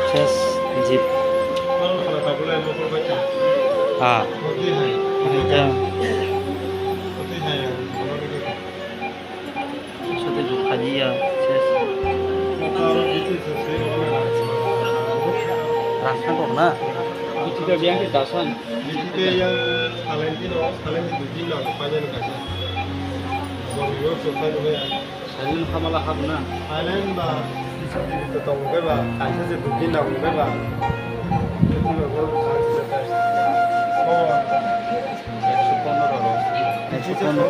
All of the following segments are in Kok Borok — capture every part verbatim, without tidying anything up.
Ses jeep. Ah. Sate jukha jiya, ses. Rasta kok na? Bichida biang ke dasan. Bichida yang salenti no, salenti dui din lang panjang ni kaisa. Bor yo sosa dulu ya. Silent hamala hab na. Silent ba, bisa di tong ke ba, kaisa se dui din lang ke ba. Itu lo bor. Oh. Ekso pondro ro. Ekso pondro.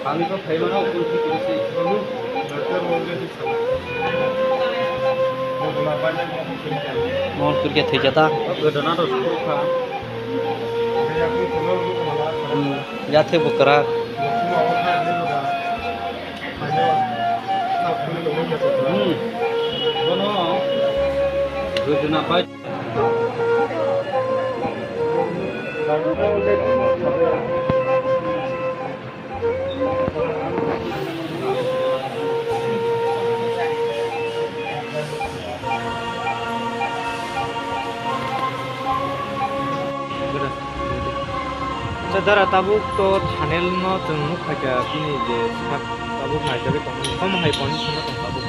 Ang to phaimano kulti kulti. Mon kulti thwijata. Godona to sukha. Hmm, ya the bukra. Hmm. Bono godona bai. Acha dara, tabuk to thunnel no chwng nuk phaikha, bini je sak tabuk naijagwi tongo, tamo hai condition o tong tabuk.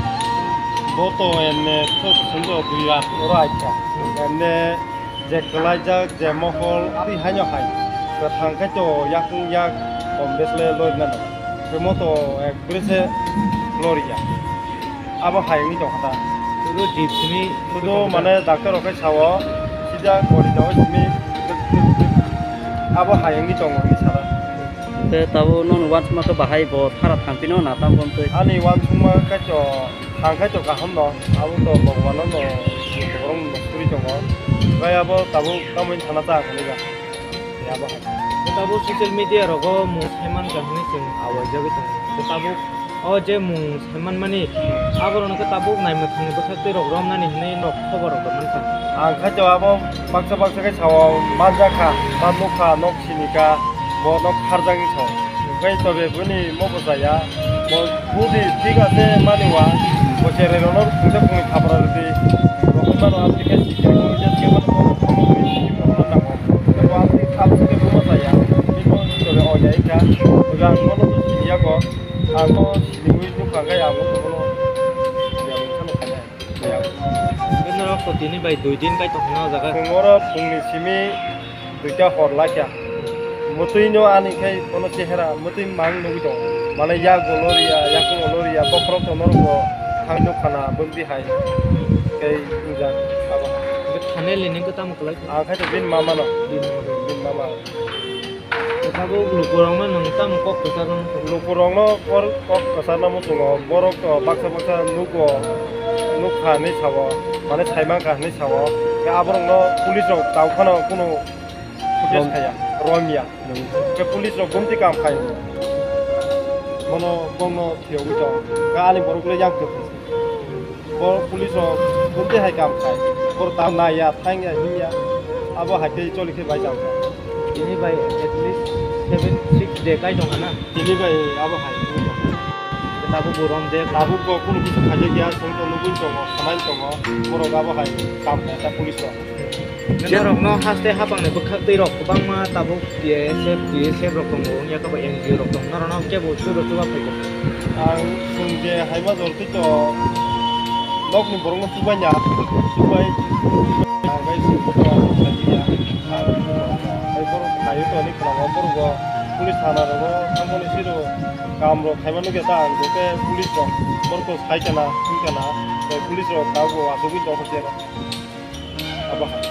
Bo to enne thok swngo buya. Oro acha. Enne je kwlaijak, je mohol, twi haino hai. Kwthang khe to yakung yak kom bes le loi nano. Temo to ekbri se loriya. Abo hai wngwi tongkha ta. Sudu jeep simi sudu mane doctor rok khe sao, sida gori jago simi abo hai wngwi tongo hinwi sana. Tei tabuk nokni uansukma khe bahai bo sara thangpino na tam bomtwi. Ani uansukma khe to thang khe to kaham no, abo to Bhagwano no borok no suri tongo. Bai abo tabuk tamoni sana ta hinwi ba. Abo hai. Tabuk social media rogo mung saiman kahini chwng awaijagwi tongo. Tabuk o je mung saiman mani aborok no khe tabuk naimwthangni bwkhaktwi rok romnani hinwi nok khobor rok mankha. Ang khaito abo baksa baksa khe sao manjakha, ta nukha, nok sinika, bo nok kharjagwi sao. Hwnkhe tobe bini mobo chaya, bo budi thik ase mani wa, bo cherai rokno phungsa phungni khapra rwdi. Rokhe mano amtwi khe sikiri khe mano nango. Tei bo amtwi khe mobo chaya, bini mobo tobe oya ikha, tobe ang bono to siniya kho, ang bo siniwi nukha khe ang bo bono oya mungsa nukha khe. Bini rok to tini bai dui din kai tongkha o jaga. Phung oro phungni simi duita hor laikha. Mwtwi no ani khai bono chehera mwtwi mang nugwi tongo. Mane yak bo loriya, yakung bo loriya, bokhorok to norok bo thang nukha na bwmtwi hai. Tei wngjak abo. Hwnkhe thunnel ni nini tamo kwlai? Ang khai to bini mama no. Bini mama. Bini mama. Tabuk lukurokno nwng tamo kok kwcharno muchungo? Lukurokno kor-, kok kwcharno muchungo. Borok to baksa baksa nugo, nukha hinwi sao, mane saimankha hinwi sao. Khe aborokno police rok tau phano kunu footage khaya, romya. Khe police rok gumti kam khai. Bono, bono thiyogwi tong. Khe ani borok le yak tong. Bo police rok kunti hai kam khai. Bor tam naiya, thangya, himya. Abo hai khe choli khe bai cham kha. Tini bai at least seven, six day kai tong khana. Tini bai abo hai. Tabuk bo rom de. Tabuk bo kunu kisu khaijak ya, song tong nugwi tongo, khamai tongo. Borok abo hai kam khai ta police rok. Norokno haste hapangni bwkhak twi rok kwbangma tabuk T S F, T S F rok tongo, wngya khe bo N G O rok tongo, norokno kebo chuba chuba phaikha. Ang chwng je haima jor twi to nokni borokno chubaina, chubai, ang bai chwng to ang saimanya, ang bai borok khaio to ani khwlamo borok bo police thana rogo thangmani siro kam rok khaima nukya ta ang joto police rok borok to sai kana, thung kana, bai police rok tabuk bo asugwi tongkha se abo hai.